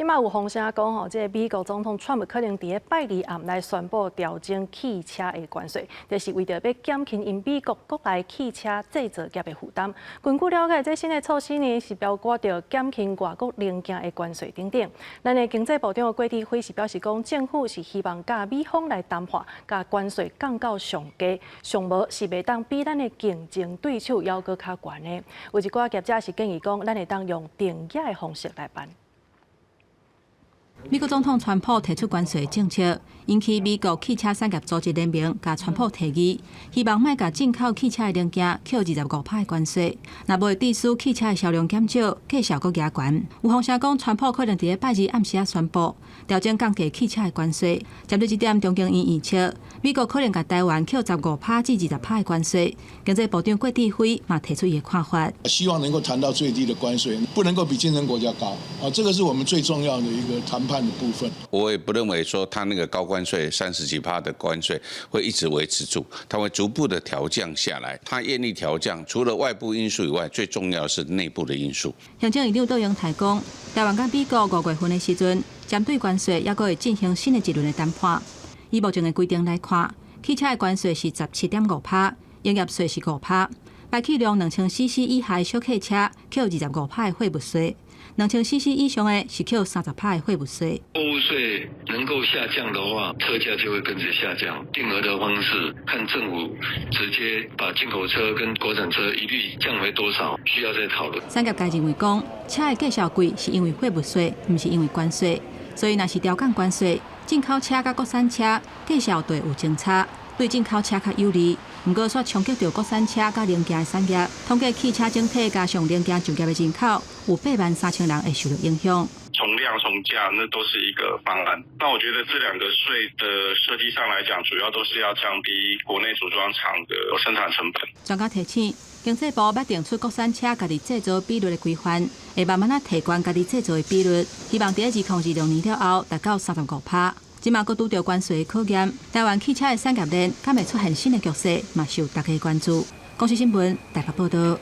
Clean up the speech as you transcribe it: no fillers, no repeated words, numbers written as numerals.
這擺有風聲講吼，這個美國總統川普可能佇咧拜二暗來宣布調整汽車的關稅，就是為著欲減輕𪜶美國國內汽車製造業的負擔。根據了解，這新的措施呢是包括著減輕外國零件的關稅等等。咱的經濟部長郭智輝是表示講，政府是希望佮美方來談判，共關稅降到上低，上無是袂當比咱的競爭對手猶閣較懸的。有一寡業者是建議講，咱會當用定額的方式來辦。美國總統川普提出關稅政策，引起美國汽車產業組織聯盟共川普提議，希望莫共進口汽車的零件扣25趴的關稅，若無會致使汽車的銷量減少，價數閣加懸。有風聲講，川普可能佇咧拜二暗時仔宣布調整降低汽車的關稅。針對這點，中研院預測，美國可能共台灣扣15趴至20趴的關稅。經濟部長郭智輝嘛提出伊的看法，希望能夠談到最低的關稅，不能夠比競爭國家高啊，這個是我們最重要的一個談判的部分。我也不認為說他那個高關稅30幾趴的關稅會一直維持住，他會逐步的調降下來。他願意調降，除了外部因素以外，最重要的是內部的因素。行政院長卓榮泰講，台灣佮美國五月份的時陣，針對關稅猶閣會進行新的一輪的談判。以目前的規定來看，汽車的關稅是17.5趴，營業稅是5趴，排氣量2000 CC 以下的小客車扣25趴的貨物稅。2000 CC 以上的是扣30趴的貨物稅。貨物稅能夠下降的話，車價就會跟着下降。定額的方式，看政府直接把進口車跟國產車一律降回多少，需要再討論。產業界認為講，車的價數貴是因為貨物稅，毋是因為關稅。所以若是調降關稅，進口車佮國產車價數就會有相差，對進口車較有利。毋過煞衝擊著國產車佮零件的產業。統計汽車整體加上零件就業的人口，有83,000人會受著影響。從量從價，那都是一個方案。那我覺得這兩個稅的設計上來講，主要都是要降低國內組裝廠的生產成本。專家提醒，經濟部欲定出國產車家己製造比率的規範，會慢慢仔提懸家己製造的比率，希望佇2026年了後達到35趴。這馬閣拄著關稅的考驗，台灣汽車的產業鏈敢會出現新的局勢，嘛受大家關注。公視新聞台北報導。